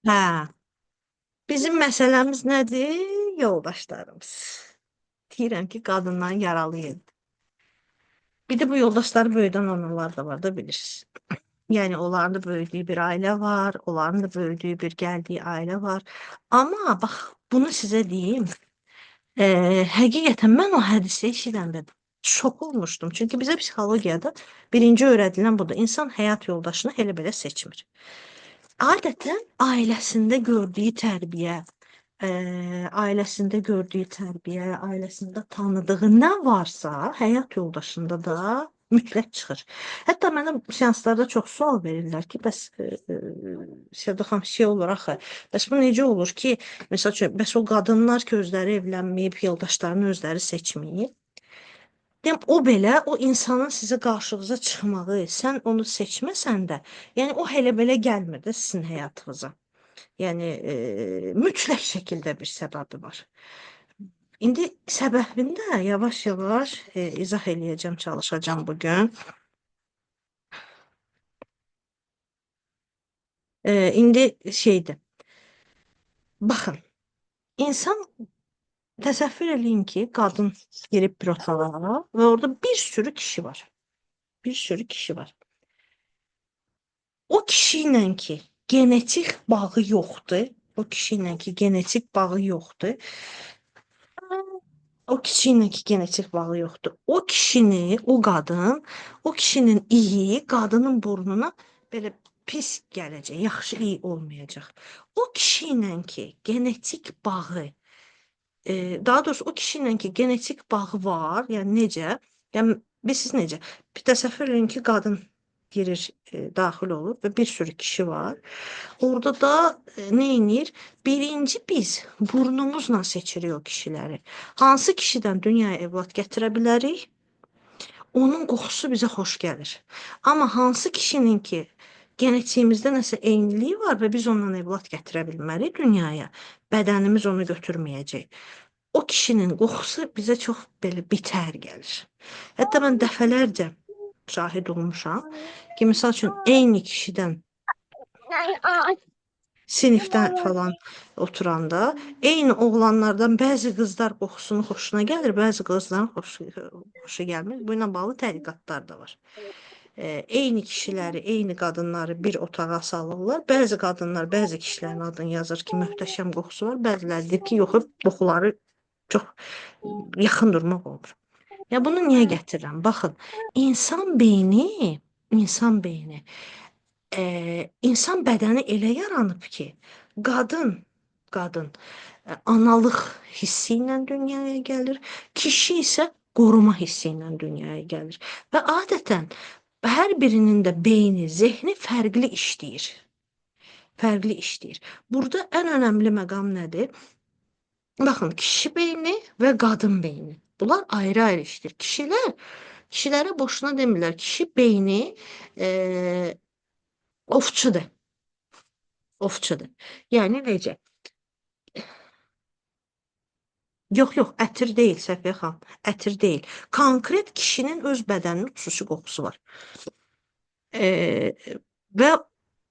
Hə, bizim məsələmiz nədir, yoldaşlarımız? Deyirəm ki, qadından yaralıyıq. Bir də bu yoldaşları böyüdən analar da var da bilirsiniz. Yəni onların da böyüdüyü bir ailə var, onların da böyüdüyü bir gəldiyi ailə var. Amma bax bunu sizə deyim, həqiqətən mən o hədisi eşidəndə şok olmuşdum. Çünki bizə psixologiyada birinci öyrədilən budur. İnsan həyat yoldaşını elə belə seçmir. Adətən ailəsində gördüyü tərbiyə, ailəsində gördüyü tərbiyə, ailəsində tanıdığı nə varsa, həyat yoldaşında da mütləq çıxır. Hətta mənə seanslarda çox sual verirlər ki, bəs Sevda xanım şey olur axı, bəs bu necə olur ki, məsəl üçün, bəs o qadınlar ki, özləri evlənməyib, yoldaşlarını özləri seçməyib. Deyəm, o belə o insanın sizə qarşınıza çıxmağı, sən onu seçməsən də, yəni o elə belə gəlmir də sizin həyatınıza. Yəni mütləq şəkildə bir səbəbi var. İndi səbəbini də yavaş-yavaş izah eləyəcəm, çalışacağam bugün. İndi şeydir. Baxın, insan təsəvvür eləyin ki, qadın girib bir otağa və orada bir sürü kişi var. Bir sürü kişi var. O kişi ilə ki, genetik bağı yoxdur. O kişi ilə ki, genetik bağı yoxdur. O kişi ilə ki, genetik bağı yoxdur. O kişini, o qadın, o kişinin iyi qadının burnuna belə pis gələcək, yaxşı iyi olmayacaq. O kişi ilə ki, genetik bağı, daha doğrusu o kişi ilə ki, genetik bağı var, yəni necə? Yəni bilirsiniz necə? Bir təsəvvür edin ki, qadın girir, daxil olur və bir sürü kişi var. Orada da nə edir? Birinci biz burnumuzla seçirik o kişiləri. Hansı kişidən dünyaya evlad gətirə bilərik? Onun qoxusu bizə xoş gəlir. Amma hansı kişinin ki, genetiyimizdə nəsə eyniliyi var və biz ondan evlad gətirə bilmərik dünyaya, bədənimiz onu götürməyəcək. O kişinin qoxusu bizə çox belə bitər gəlir. Hətta mən dəfələrcə şahid olmuşam ki, misal üçün, eyni kişidən sinifdə falan oturanda eyni oğlanlardan bəzi qızlar qoxusunu xoşuna gəlir, bəzi qızların xoşu gəlmir. Bununla bağlı tədqiqatlar da var. Eyni kişiləri, eyni qadınları bir otağa salırlar. Bəzi qadınlar bəzi kişilərin adını yazır ki, möhtəşəm qoxusu var. Bəziləri deyir ki, yox, qoxuları çox yaxın durmaq olmur. Ya bunu niyə gətirirəm? Baxın, insan beyni, insan beyni, insan bədəni elə yaranıb ki, qadın analıq hissi ilə dünyaya gəlir, kişi isə qoruma hissi ilə dünyaya gəlir. Və adətən hər birinin də beyni, zehni fərqli işləyir. Fərqli işləyir. Burada ən önəmli məqam nədir? Baxın, kişi beyni və qadın beyni. Bunlar ayrı-ayrı işləyir. Kişilərə boşuna demirlər. Kişi beyni ovçudur. Ovçudur. Yəni necə? Yox, yox, ətir deyil, Səfiyə xanım. Ətir deyil. Konkret kişinin öz bədəninin xüsusi qoxusu var. Və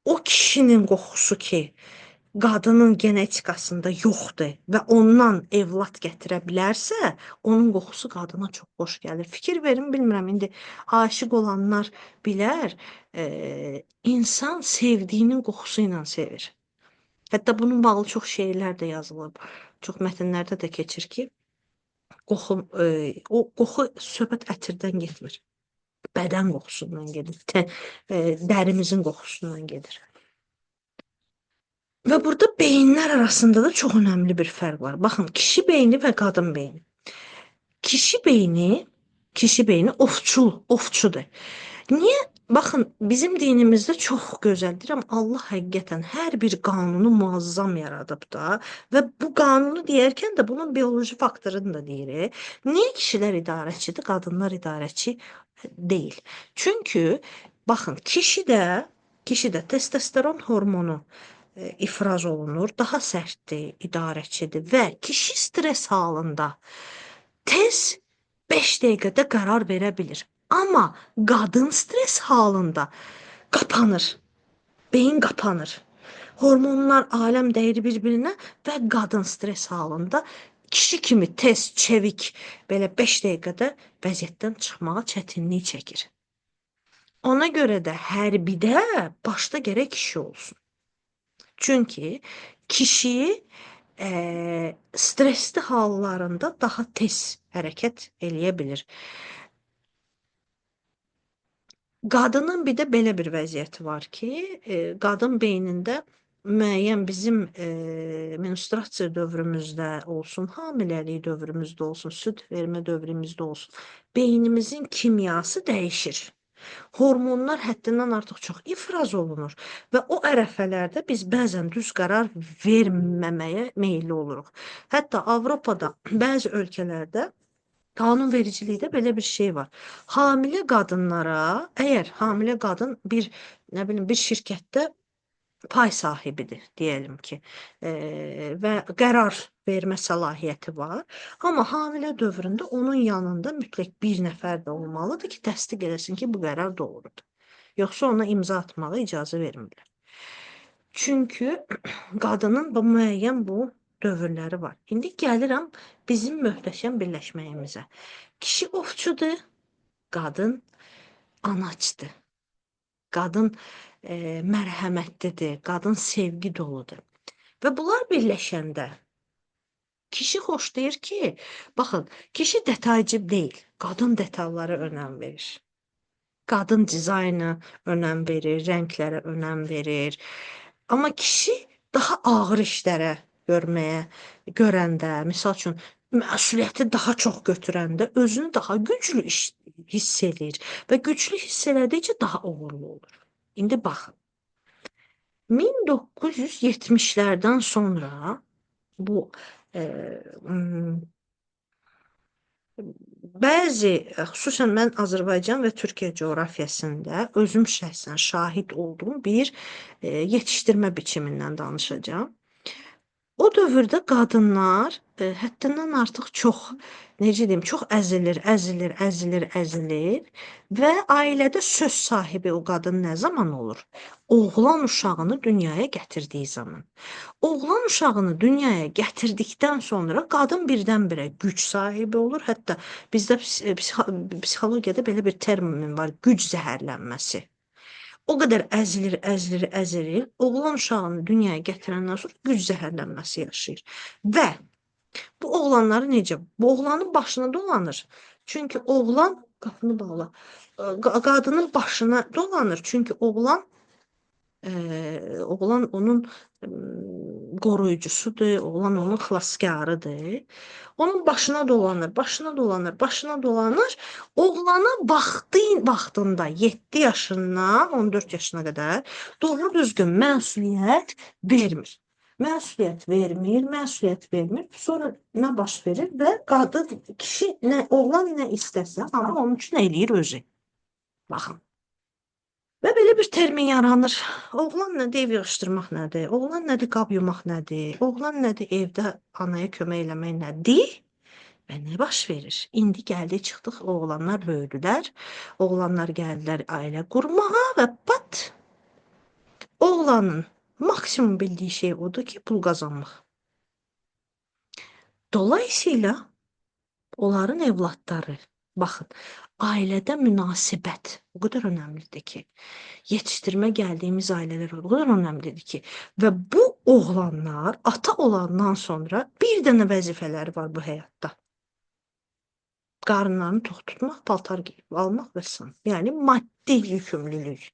o kişinin qoxusu ki, qadının genetikasında yoxdur və ondan evlad gətirə bilərsə, onun qoxusu qadına çox xoş gəlir. Fikir verin, bilmirəm, indi aşiq olanlar bilər, insan sevdiyinin qoxusu ilə sevir. Hətta bunun bağlı çox şeirlər də yazılıb, çox mətnlərdə də keçir ki, o qoxu söhbət ətirdən getmir. Bədən qoxusundan gedir, dərimizin qoxusundan gedir. Və burada beyinlər arasında da çox önəmli bir fərq var. Baxın, kişi beyni və qadın beyni. Kişi beyni ovçudur. Niyə? Baxın, bizim dinimizdə çox gözəldir, amma Allah həqiqətən hər bir qanunu muazzam yaradıb da və bu qanunu deyərkən də bunun bioloji faktorunu da deyirik. Niyə kişilər idarəçidir, qadınlar idarəçi deyil? Çünki, baxın, kişidə testosteron hormonu ifraz olunur, daha sərtdir, idarəçidir və kişi stres halında tez 5 dəqiqədə qərar verə bilir. Amma qadın stres halında qapanır, beyin qapanır. Hormonlar aləm dəyir bir-birinə və qadın stres halında kişi kimi tez, çevik, belə 5 dəqiqədə vəziyyətdən çıxmağa çətinlik çəkir. Ona görə də hərbidə başda gərək kişi olsun. Çünki kişi stresli hallarında daha tez hərəkət eləyə bilir. Qadının bir də belə bir vəziyyəti var ki, qadın beynində müəyyən bizim menstruasiya dövrümüzdə olsun, hamiləlik dövrümüzdə olsun, süd vermə dövrümüzdə olsun, beynimizin kimyası dəyişir. Hormonlar həddindən artıq çox ifraz olunur və o ərəfələrdə biz bəzən düz qərar verməməyə meyilli oluruq. Hətta Avropada bəzi ölkələrdə qanunvericilikdə belə bir şey var. Hamilə qadınlara, əgər hamilə qadın bir, nə bilim, bir şirkətdə pay sahibidir, deyəlim ki, və qərar vermə səlahiyyəti var. Amma hamilə dövründə onun yanında mütləq bir nəfər də olmalıdır ki, təsdiq eləsin ki, bu qərar doğrudur. Yoxsa ona imza atmağa icazə vermirlər. Çünki qadının bu müəyyən bu dövrləri var. İndi gəlirəm bizim möhtəşəm birləşməyimizə. Kişi ovçudur, qadın anaçdır. Qadın mərhəmətlidir, qadın sevgi doludur. Və bunlar birləşəndə kişi xoşlayır ki, baxın, kişi detaycı deyil, qadın detallara önəm verir. Qadın dizayna önəm verir, rənglərə önəm verir. Amma kişi daha ağır işlərə görməyə, görəndə, misal üçün, məsuliyyəti daha çox götürəndə özünü daha güclü hiss eləyir və güclü hiss elədikcə daha uğurlu olur. İndi baxın, 1970-lərdən sonra bu bəzi, xüsusən mən Azərbaycan və Türkiyə coğrafiyasında özüm şəxsən şahid olduğum bir yetişdirmə biçimindən danışacağam. O dövrdə qadınlar həddindən artıq çox, necə deyim, çox əzilir, əzilir, əzilir, əzilir və ailədə söz sahibi o qadın nə zaman olur? Oğlan uşağını dünyaya gətirdiyi zaman. Oğlan uşağını dünyaya gətirdikdən sonra qadın birdən-birə güc sahibi olur. Hətta bizdə psixologiyada belə bir termin var, güc zəhərlənməsi. O qədər əzilir, əzilir, əzilir. Oğlan uşağını dünyaya gətirəndən sonra güc zəhərlənməsi yaşayır. Və bu oğlanları necə? Bu oğlanın başına dolanır. Çünki oğlan, qapını bağla, qadının başına dolanır. Çünki oğlan onun qoruyucusudur, oğlan onun xilaskarıdır. Onun başına dolanır, başına dolanır, başına dolanır. Oğlana vaxtında 7 yaşından 14 yaşına qədər doğru düzgün məsuliyyət vermir. Məsuliyyət vermir, məsuliyyət vermir. Sonra nə baş verir və qadın, kişi, nə, oğlan nə istəsə, amma onun üçün eləyir özü. Baxın. Və belə bir termin yaranır. Oğlan nədir, ev yığışdırmaq nədir? Oğlan nədir, qab yumaq nədir? Oğlan nədir, evdə anaya kömək eləmək nədir? Və nə baş verir? İndi gəldik, çıxdıq, oğlanlar böyüdülər. Oğlanlar gəldilər ailə qurmağa və pat! Oğlanın maksimum bildiyi şey odur ki, pul qazanmaq. Dolayısıyla onların evladları, baxın, ailədə münasibət o qədər önəmlidir ki, yetişdirmə gəldiyimiz ailələr o qədər önəmlidir ki, və bu oğlanlar ata olandan sonra bir dənə vəzifələri var bu həyatda. Qarınlarını tox tutmaq, paltar geyib almaq və s. Yəni maddi yükümlülük.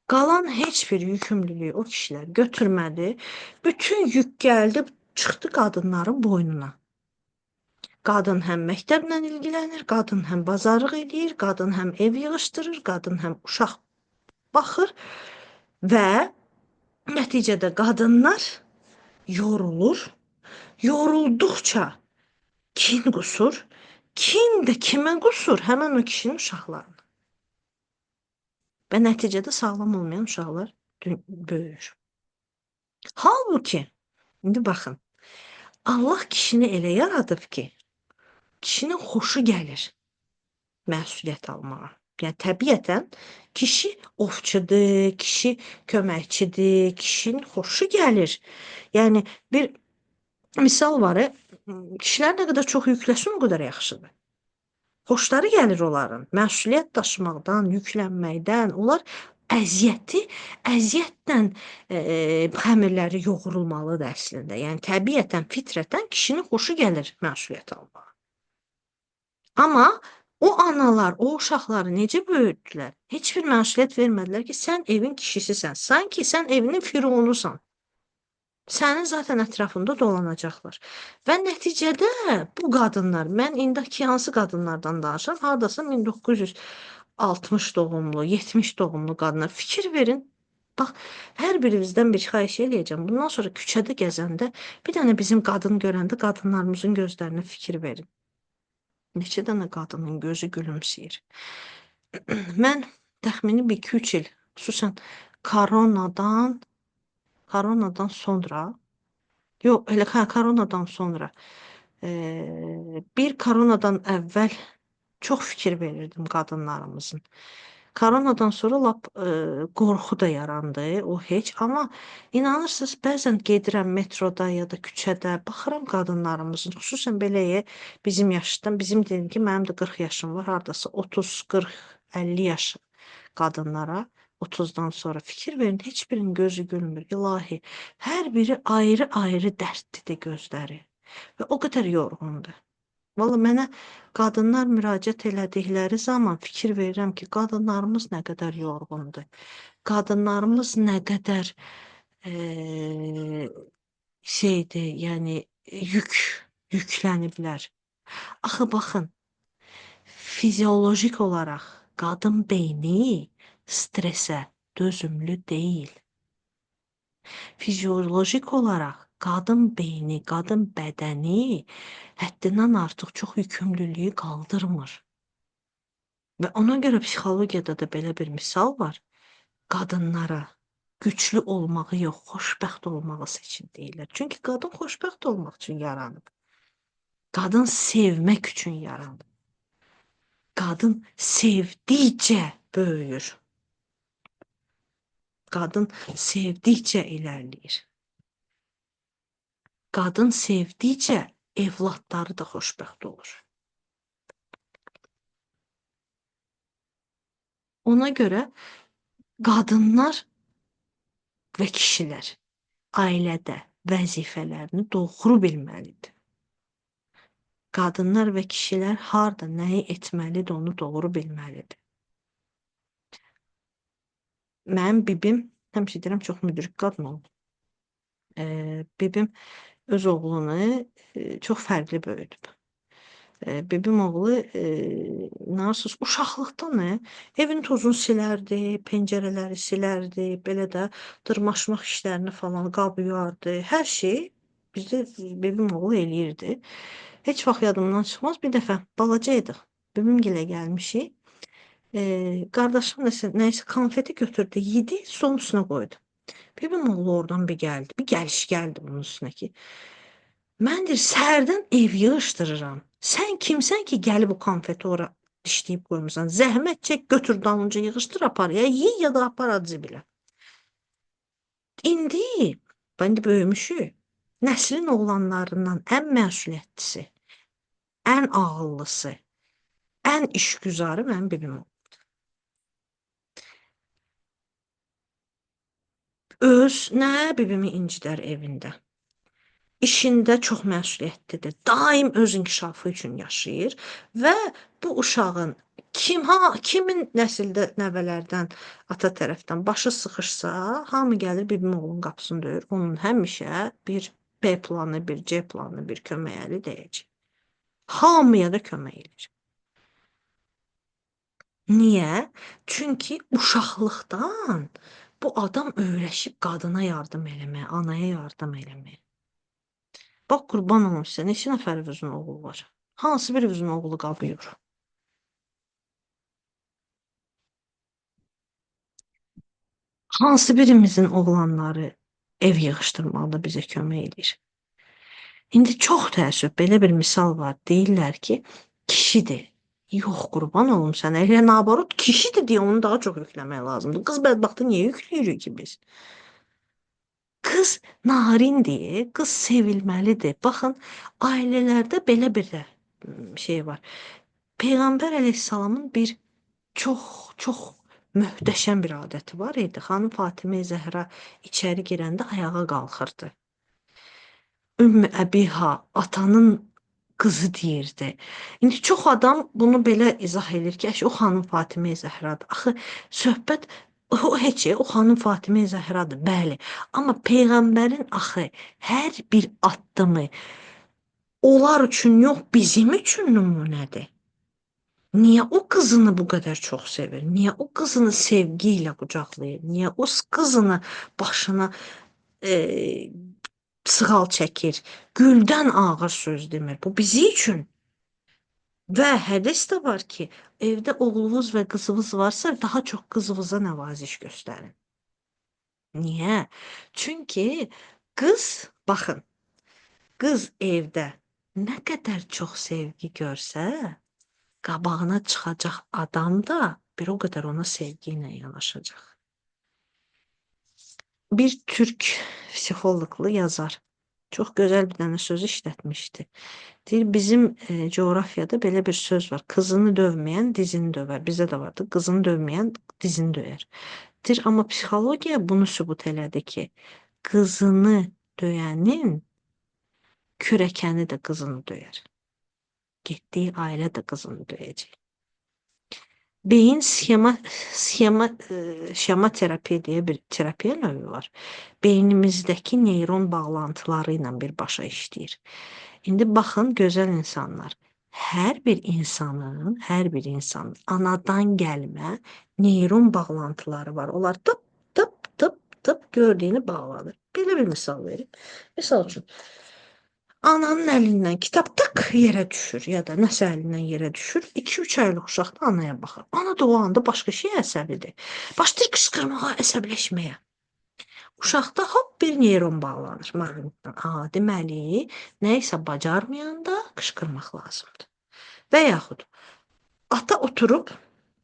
Qalan heç bir yükümlülüyü o kişilər götürmədi. Bütün yük gəldi, çıxdı qadınların boynuna. Qadın həm məktəblə ilgilənir, qadın həm bazarlıq eləyir, qadın həm ev yığışdırır, qadın həm uşaq baxır və nəticədə qadınlar yorulur. Yorulduqca kin qusur. Kin də kimə qusur? Həmən o kişinin uşaqlarına. Və nəticədə sağlam olmayan uşaqlar böyüyür. Halbuki, indi baxın, Allah kişini elə yaradıb ki, kişinin xoşu gəlir məsuliyyət almağa. Yəni təbiətən kişi ovçudur, kişi köməkçidir, kişinin xoşu gəlir. Yəni bir misal var, kişilər nə qədər çox yükləsin, o qədər yaxşıdır. Xoşları gəlir onların. Məsuliyyət daşımaqdan, yüklənməkdən, onlar əziyyəti, əziyyətlə xəmirləri yoğrulmalıdır əslində. Yəni təbiətən, fitrətən kişinin xoşu gəlir məsuliyyət almağa. Amma o analar, o uşaqları necə böyütdülər? Heç bir məsuliyyət vermədilər ki, sən evin kişisisən. Sanki sən evinin fironusan. Sənin zaten ətrafında dolanacaqlar. Və nəticədə bu qadınlar, mən indiki hansı qadınlardan danışıram? Hardasa 1960 doğumlu, 70 doğumlu qadınlar. Fikir verin. Bax, hər birimizdən bir xahiş eləyəcəm. Bundan sonra küçədə gəzəndə bir dənə bizim qadın görəndə qadınlarımızın gözlərinə fikir verin. Neçə dənə qadının gözü gülümsəyir. Mən təxmini bir 2-3 il, xüsusən koronadan sonra, yox, elə hə, koronadan sonra, bir koronadan əvvəl çox fikir verirdim qadınlarımızın. Koronadan sonra lap qorxu da yarandı, o heç. Amma inanırsınız, bəzən gedirəm metroda ya da küçədə, baxıram qadınlarımızın, xüsusən belə bizim yaşdan, bizim deyim ki, mənim də 40 yaşım var, hardasa 30, 40, 50 yaş qadınlara 30-dan sonra fikir verin, heç birinin gözü gülmür, ilahi. Hər biri ayrı-ayrı dərdlidir gözləri və o qədər yorğundur. Valla mənə qadınlar müraciət elədikləri zaman fikir verirəm ki, qadınlarımız nə qədər yorğundur. Qadınlarımız nə qədər şeydir, yəni yükləniblər. Axı baxın, fiziolojik olaraq qadın beyni stresə dözümlü deyil. Fiziolojik olaraq qadın beyni, qadın bədəni həddindən artıq çox yükümlülüyü qaldırmır. Və ona görə psixologiyada da belə bir misal var. Qadınlara güclü olmağı yox, xoşbəxt olmağı seçin deyirlər. Çünki qadın xoşbəxt olmaq üçün yaranıb. Qadın sevmək üçün yaranıb. Qadın sevdikcə böyüyür. Qadın sevdikcə irəliləyir. Qadın sevdikcə evladları da xoşbəxt olur. Ona görə qadınlar və kişilər ailədə vəzifələrini doğru bilməlidir. Qadınlar və kişilər harda nəyi etməlidir, onu doğru bilməlidir. Mənim bibim, həmişə deyirəm, çox müdrik qadın olub. Bibim öz oğlunu çox fərqli böyüdüb. Bibim oğlu inanırsınız, uşaqlıqdan evin tozunu silərdi, pəncərələri silərdi, belə də dırmaşmaq işlərini falan qab yuyardı. Hər şey bizdə bibim oğlu eləyirdi. Heç vaxt yadımdan çıxmaz. Bir dəfə balaca idik. Bibimgilə gəlmişik. Qardaşım nəsə konfeti götürdü, yedi, stolun üstünə qoydu. Bibim oğlu oradan bir gəldi, bir gəliş gəldi bunun üstünə ki, mən deyir, səhərdən ev yığışdırıram. Sən kimsən ki, gəlib o konfeti ora dişləyib qoymusan? Zəhmət çək, götür dalınca yığışdır, apar. Ya ye ya da apar acı bilə. İndi, indi böyümüşük. Nəslin oğlanlarından ən məsuliyyətlisi, ən ağıllısı, ən işgüzarı mənim bibim oldu. Öz nə bibimi incidər evində. İşində çox məsuliyyətlidir. Daim öz inkişafı üçün yaşayır və bu uşağın kimin nəsildə nəvələrdən, ata tərəfdən başı sıxışsa, hamı gəlir bibim oğlunun qapısını döyür. Onun həmişə bir B planı, bir C planı, bir kömək əli deyəcək. Hamıya da kömək eləyir. Niyə? Çünki uşaqlıqdan bu adam öyrəşib qadına yardım eləməyə, anaya yardım eləməyə. Bax, qurban olum sizə, neçə nəfərinizin oğlu var? Hansı birinizin oğlu qabıyır? Hansı birimizin oğlanları ev yığışdırmaqda bizə kömək eləyir? İndi çox təəssüf, belə bir misal var. Deyirlər ki, kişidir. Yox, qurban olum sənə. Elə nabarot kişidir deyə onu daha çox yükləmək lazımdır. Qız bədbəxti niyə yükləyirik ki biz? Qız narindir, qız sevilməlidir. Baxın, ailələrdə belə bir də şey var. Peyğəmbər əleyhissalamın bir çox möhtəşəm bir adəti var idi. Xanım Fatimə Zəhra içəri girəndə ayağa qalxırdı. Ümmü Əbiha atanın qızı deyirdi. İndi çox adam bunu belə izah edir ki, o xanım Fatimə Zəhradır. Axı söhbət o heç o xanım Fatimə Zəhradır, bəli. Amma peyğəmbərin axı hər bir addımı onlar üçün yox, bizim üçün nümunədir. Niyə o qızını bu qədər çox sevir? Niyə o qızını sevgi ilə qucaqlayır? Niyə o qızını başına sığal çəkir? Güldən ağır söz demir. Bu bizi üçün. Və hədis də var ki, evdə oğlunuz və qızınız varsa, daha çox qızınıza nəvaziş göstərin. Niyə? Çünki qız, baxın, qız evdə nə qədər çox sevgi görsə, qabağına çıxacaq adam da bir o qədər ona sevgi ilə yanaşacaq. Bir türk psixoloqlu yazar çox gözəl bir dənə söz işlətmişdi. Deyir, bizim coğrafiyada belə bir söz var. Qızını dövməyən dizini dövər. Bizdə də vardı. Qızını dövməyən dizini döyər. Deyir, amma psixologiya bunu sübut elədi ki, qızını döyənin kürəkəni də qızını döyər. Getdiyi ailə də qızını döyəcək. Beyin sxema şema terapiya deyə bir terapiya növü var. Beynimizdəki neyron bağlantıları ilə birbaşa işləyir. İndi baxın gözəl insanlar. Hər bir insanın anadan gəlmə neyron bağlantıları var. Onlar tıp tıp tıp tıp gördüyünü bağlanır. Belə bir misal verim. Misal üçün ananın əlindən kitab tık yerə düşür ya da nəsə əlindən yerə düşür. 2-3 aylıq uşaq da anaya baxır. Ana da o anda başqa şeyə əsəbidir. Başlayır qışqırmağa, əsəbləşməyə. Uşaqda hop bir neyron bağlanır maqnitdən. Deməli, nə isə bacarmayanda qışqırmaq lazımdır. Və yaxud ata oturub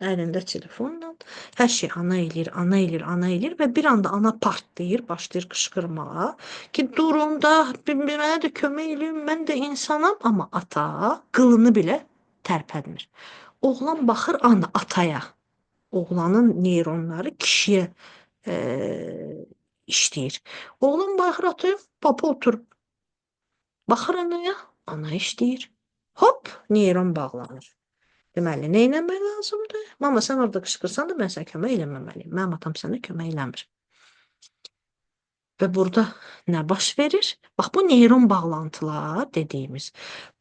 əlində telefonla hər şey ana eləyir, ana eləyir, ana eləyir və bir anda ana partlayır, başlayır qışqırmağa ki, durun da, mənə də kömək eləyin, mən də insanam, amma ata qılını belə tərpətmir. Oğlan baxır ana ataya. Oğlanın neyronları kişiyə işləyir. Oğlan baxır ataya, baba oturub. Baxır anaya, ana işləyir. Hop, neyron bağlanır. Deməli, nə eləmək lazımdır? Mama, sən orada qışqırsan da mən sənə kömək eləməməliyim. Mənim atam sənə kömək eləmir. Və burada nə baş verir? Bax, bu neyron bağlantılar dediyimiz,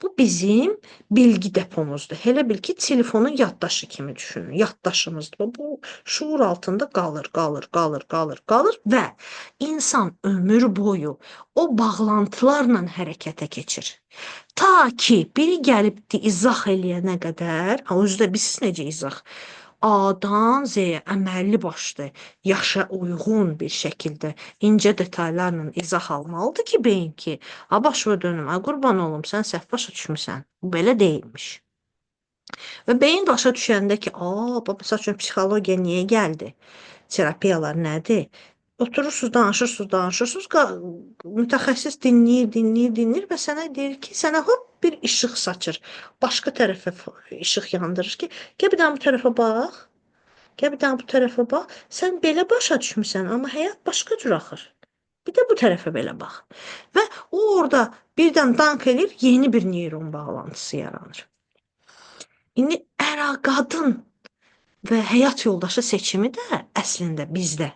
bu bizim bilgi depomuzdur. Elə bil ki, telefonun yaddaşı kimi düşünün. Yaddaşımızdır. Bu şuur altında qalır, qalır, qalır, qalır, qalır və insan ömür boyu o bağlantılarla hərəkətə keçir. Ta ki, biri gəlib izah eləyənə qədər, özü də bilirsiniz necə izah? A-dan Z-yə əməlli başlı, yaşa uyğun bir şəkildə incə detallarla izah almalıdır ki, beyin ki, a başıma dönüm, a qurban olum, sən səhv başa düşmüsən. Bu belə deyilmiş. Və beyin başa düşəndə ki, məsəl üçün psixologiya niyə gəldi? Terapiyalar nədir? Oturursunuz, danışırsınız, danışırsınız, mütəxəssis dinləyir, dinləyir, dinləyir və sənə deyir ki, sənə hop bir işıq saçır. Başqa tərəfə işıq yandırır ki, gəl bir dənə bu tərəfə bax, gəl bir dənə bu tərəfə bax. Sən belə başa düşmüsən, amma həyat başqa cür axır. Bir də bu tərəfə belə bax. Və o orada birdən dank eləyir, yeni bir neyron bağlantısı yaranır. İndi ər-qadın və həyat yoldaşı seçimi də əslində bizdə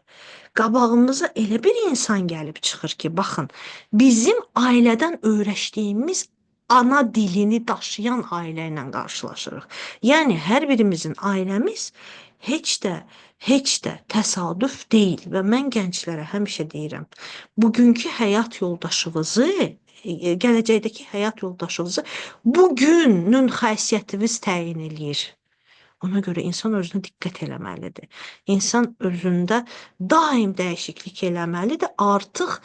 qabağımıza elə bir insan gəlib çıxır ki, baxın, bizim ailədən öyrəşdiyimiz ana dilini daşıyan ailə ilə qarşılaşırıq. Yəni hər birimizin ailəmiz heç də təsadüf deyil və mən gənclərə həmişə deyirəm, bugünkü həyat yoldaşınızı, gələcəkdəki həyat yoldaşınızı bugünün xasiyyətiniz təyin eləyir. Ona görə insan özünə diqqət eləməlidir. İnsan özündə daim dəyişiklik eləməlidir artıq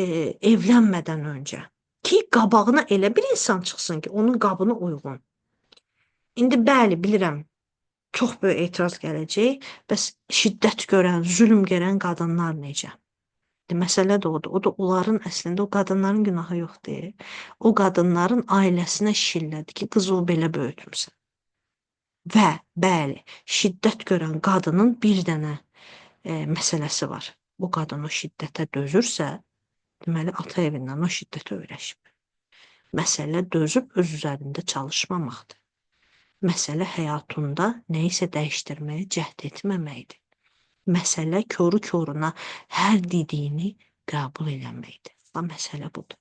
evlənmədən öncə. Ki, qabağına elə bir insan çıxsın ki, onun qabına uyğun. İndi bəli, bilirəm, çox böyük etiraz gələcək. Bəs şiddət görən, zülm görən qadınlar necə? Məsələ də odur. O da onların əslində o qadınların günahı yoxdur. O qadınların ailəsinə şillədir ki, qızı o belə böyütmüsən. Və bəli, şiddət görən qadının bir dənə məsələsi var. Bu qadın o şiddətə dözürsə, deməli ata evindən o şiddətə öyrəşib. Məsələ dözüb öz üzərində çalışmamaqdır. Məsələ həyatında nəyisə dəyişdirməyə cəhd etməməkdir. Məsələ koru koruna hər dediyini qəbul eləməkdir. Va məsələ budur.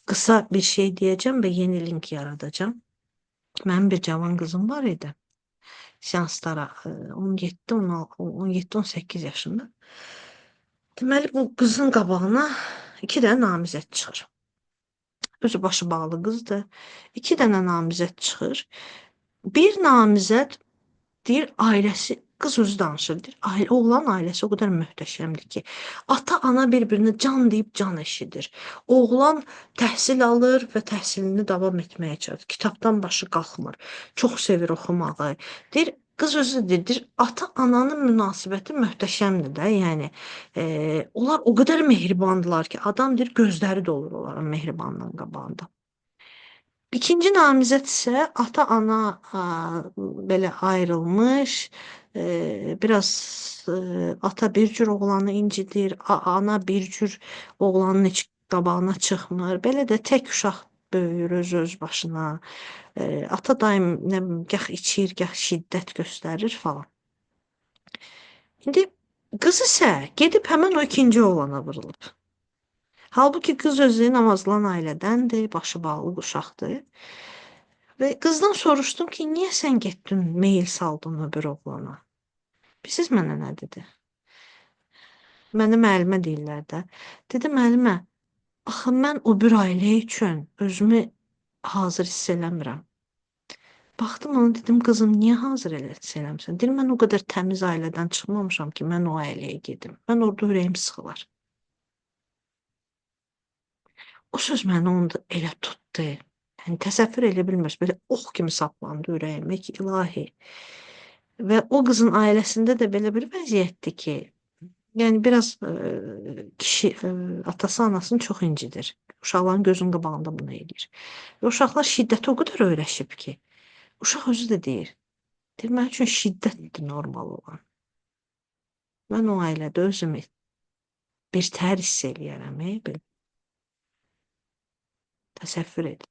Qısa bir şey deyəcəm və yeni link yaradacağam. Mənim bir cavan qızım var idi. Seanslara 17, 17, 18 yaşında. Deməli bu qızın qabağına 2 dənə namizəd çıxır. Özü başı bağlı qızdır. 2 dənə namizəd çıxır. Bir namizəd deyir ailəsi, qız özü danışır, deyir, ailə, oğlan ailəsi o qədər möhtəşəmdir ki, ata ana bir-birinə can deyib can eşidir. Oğlan təhsil alır və təhsilini davam etməyə çalışır. Kitabdan başı qalxmır. Çox sevir oxumağı. Deyir, qız özü deyir, ata ananın münasibəti möhtəşəmdir də. Yəni onlar o qədər mehribandılar ki, adam deyir gözləri dolur onların mehribanlığının qabağında. İkinci namizəd isə ata-ana belə ayrılmış, biraz ata bir cür oğlanı incidir, ana bir cür oğlanın heç qabağına çıxmır. Belə də tək uşaq böyüyür öz başına. Ata daim nə bilim, gah içir, gah şiddət göstərir falan. İndi qız isə gedib həmən o ikinci oğlana vurulub. Halbuki qız özü namazlanan ailədəndir, başı bağlı uşaqdır. Və qızdan soruşdum ki, niyə sən getdin, meyil saldın o bir oğlana? Bilirsiniz mənə nə dedi? Mənə müəllimə deyirlər də. Dedi, müəllimə, axı mən o bir ailə üçün özümü hazır hiss eləmirəm. Baxdım ona, dedim, qızım, niyə hazır hiss eləmirsən? Deyir, mən o qədər təmiz ailədən çıxmamışam ki, mən o ailəyə gedim. Mən orada ürəyim sıxılar. O söz məni onda elə tutdu. Yəni təsəvvür eləyə bilmirsiniz. Belə ox kimi saplandı ürəyimə ki, ilahi. Və o qızın ailəsində də belə bir vəziyyətdir ki, yəni biraz kişi atası anasını çox incidir. Uşaqların gözünün qabağında bunu eləyir. Və uşaqlar şiddətə o qədər öyrəşib ki, uşaq özü də deyir. Deyir, mənim üçün şiddətdir normal olan. Mən o ailədə özümü bir tər hiss eləyərəm, belə. Təsəvvür edin.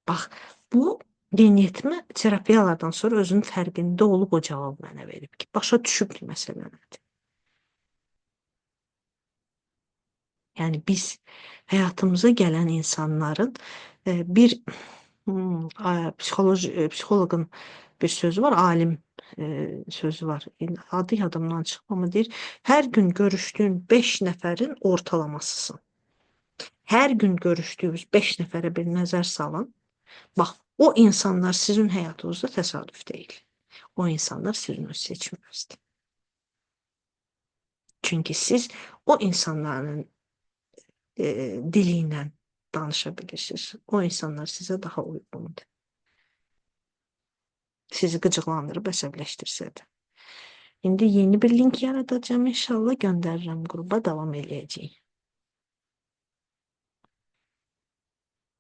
Bax, bu yeniyetmə terapiyalardan sonra özünün fərqində olub o cavab mənə verib ki, başa düşüb ki, məsələ nədir. Yəni biz həyatımıza gələn insanların bir psixoloqun bir sözü var, alim sözü var. Adı yadımdan çıxıb, amma deyir, hər gün görüşdüyün 5 nəfərin ortalamasısın. Hər gün görüşdüyünüz 5 nəfərə bir nəzər salın. Bax, o insanlar sizin həyatınızda təsadüf deyil. O insanlar sizin öz seçiminizdir. Çünki siz o insanların dili ilə danışa bilirsiniz. O insanlar sizə daha uyğundur. Sizi qıcıqlandırıb əsəbləşdirsə də. İndi yeni bir link yaradacağım inşallah, göndərirəm qrupa, davam eləyəcəyik.